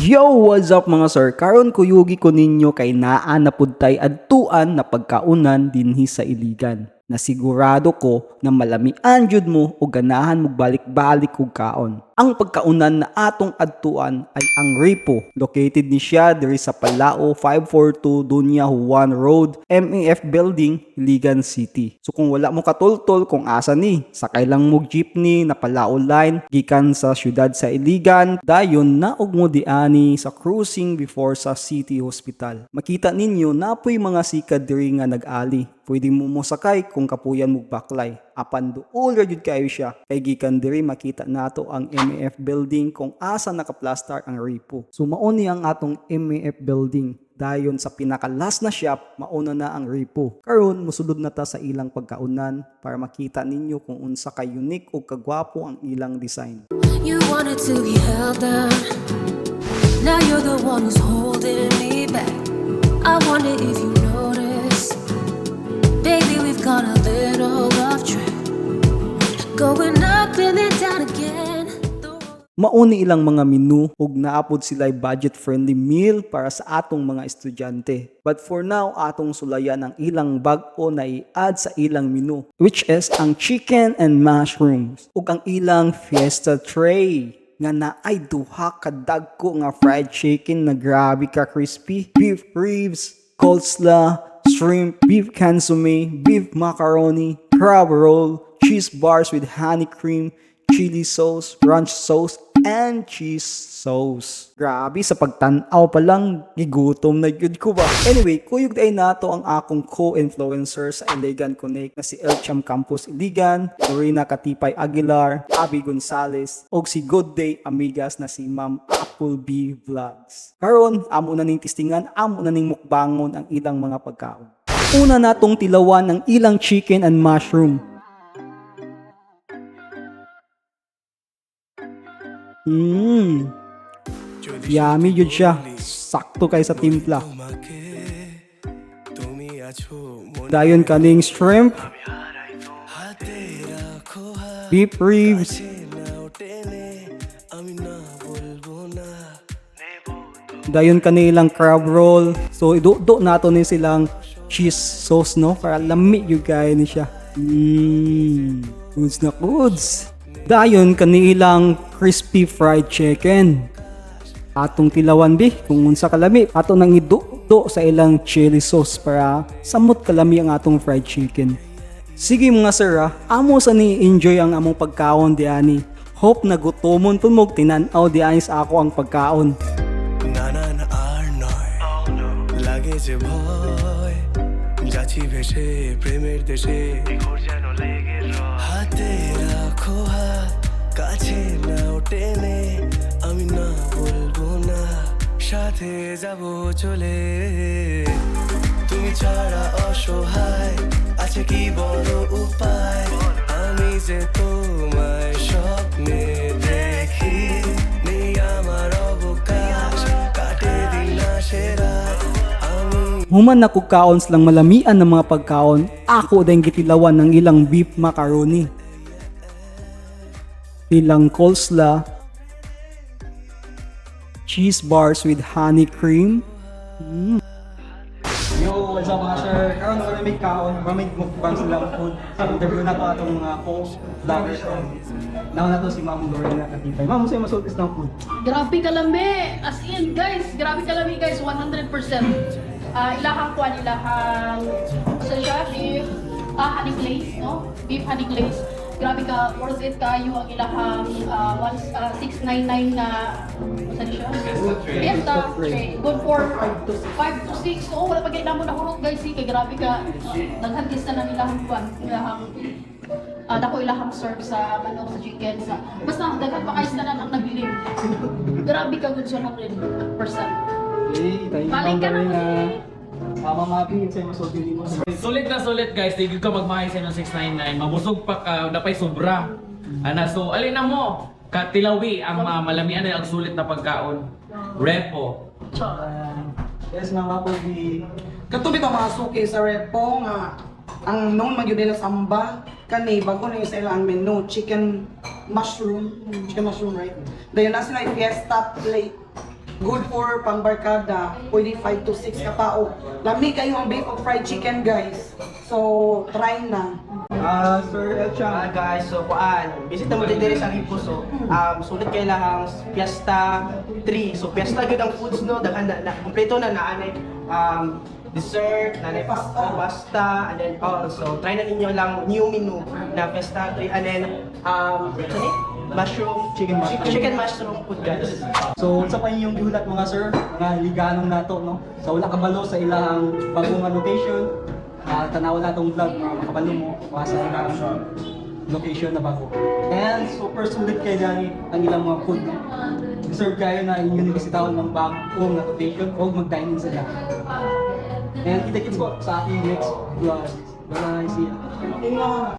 Yo, what's up, mga sir? Karon kuyugi ko ninyo kay naa na pud tay adtuan na pagkaunan dinhi sa Iligan, na sigurado ko na malamian jud mo o ganahan mo balik-balik og kaon. Ang pagkaunan na atong adtuan ay ang Repo. Located ni siya diri sa Palao 542 Doña Juan Road, MAF Building, Iligan City. So kung wala mo katultol kung asa ni, sakay lang mo jeepney na Palao Line gikan sa syudad sa Iligan, dayon naog mo diani sa cruising before sa City Hospital. Makita ninyo napoy mga sikad diri nga nag-ali. Pwede mo mosakay kung kapuyan mo baklay. Apan duol ra jud kayo siya. Kay gikan diri makita nato ang MAF Building kung asa nakaplastar ang Repo. So mao ni ang atong MAF Building. Dayon sa pinaka-last na shop, mauna na ang Repo. Karon musulod na ta sa ilang pagkaunan para makita ninyo kung unsa ka unique o kagwapo ang ilang design. You wanted to be held down. Now you're the one who's holding me back. I wonder if you notice. Baby, we've gone a little off track. Going up and then down again. Mao ni ilang mga menu ug naapod sila budget-friendly meal para sa atong mga estudyante. But for now, atong sulayan ang ilang bag-o na i-add sa ilang menu, which is ang chicken and mushrooms ug ang ilang fiesta tray nga naay duha ka dagko nga fried chicken na grabe ka crispy, beef ribs, coleslaw, shrimp, beef consomme, beef macaroni, crab roll, cheese bars with honey cream, chili sauce, ranch sauce, and cheese sauce. Grabe, sa pagtan-aw pa lang, gigutom na gyud ko ba? Anyway, kuyog diay nato ang akong co-influencer sa Iligan Connect na si Elcham Campos Iligan, Lorena Katipay Aguilar, Abby Gonzales, og si Good Day Amigas na si Ma'am Apple B Vlogs. Karon, amo na ning testingan, amo na ning mukbangon ang ilang mga pagkaon. Una natong tilawan ang ilang chicken and mushroom. Yummy jud siya. Sakto kay sa timpla. Dayon kaning shrimp, beef ribs, dayon kanilang crab roll. So idudo nato ni silang cheese sauce, no, para lami jud kaayo ni siya. Goods na goods. Dayon kanilang crispy fried chicken. Atong tilawan bi kung unsa kalami. Ato nang idudo sa ilang chili sauce para samot kalami ang atong fried chicken. Sige, mga sir, amo sa ni enjoy ang among pagkaon diani. Hope na gutomon pud mo tinan-aw diani sa ako ang pagkaon. না না না আর নয় লাগে যে ভয় যাচ্ছি ভেসে প্রেমের দেশে হাতে রাখো হাত কাছে নাও টেনে আমি না বলবো না সাথে যাব চলে তুমি ছাড়া অসহায় আছে কি বড় উপায় আমি যে তোমায় স্বপ্নে দেখি নেই আমার অবকাশ কাটে দিন আসে রাত আমি Human na kog kaon silang malamian ng mga pagkaon, ako din gitilawan ng ilang beef macaroni, ilang coleslaw, cheese bars with honey cream. Yo, what's up, mga sir? Karon na may kaon, may mukbang silang food. So, interview na to atong mga co-vloggers. Now na to si Ma'am Lorena Katipay. Ma'am, sa'yo masultis ng food? Grabe kalami! As in, guys, grabe kalami, guys, 100%. Ilahang kwan, ilahang, sa siya, beef, honey glaze, no? Beef honey glaze. Grabe ka, worth it kayo ang ilahang 699 na, saan siya? Fiesta tray. Good for 5 to 6. Oo, wala pa kayo namo nahurot, guys, eh, kay grabe ka. Daghan kisa na ilahang kwan, ilahang dako ilahang serve sa manok, sa chicken, sa basta daghan pa kayo sa ang nabilin. Grabe ka good 100%. Hey, thank you, Balik Ma'am ka na Lorena. muli. Mama Mabi, sa'yo masulti mo. Sulit na sulit, guys, di ka magmahay sa inyong 699. Mabusog pa ka, napay sobra. Ana, so alin na mo? Katilawi ang mga malamian na ang sulit na pagkaon. Repo. Yes, Mama Pogi. Katubi pa mga suki sa Repo nga ang known man gyud nila samba kani bago na yung sa ilang menu chicken mushroom, chicken mushroom, right? Dayon na sila yung fiesta plate. Good for pangbarkada. Pwede 5 to 6 ka tao. Lami kayo ang beef o fried chicken, guys. So, try na. Ah, Sir Elchan. Ah, guys, so kuan, visit na mo diri sa Ripo, so sulit kay lahang Fiesta 3. So Fiesta gyud ang foods, no, daghan na, na kompleto na naanay dessert, naanay pasta, pasta and then all. So try na ninyo lang new menu na Fiesta 3 and then ano ni? Mushroom Chicken mushroom. Chicken mushroom food, guys. So, unsa pa inyong gihulat, mga sir, mga liganong nato, no? Sa wala kabalo sa ilang bagong nga location, tanawa na tong vlog mga makabalo mo kung asa ilang location na bago. And super sulit kay Danny ang ilang mga food, no? Deserve kayo na inyong bisitahon ng bagong nga location o mag-dine in sila. And kita-kits po sa ating next vlog. Bye-bye, see ya. Ingat.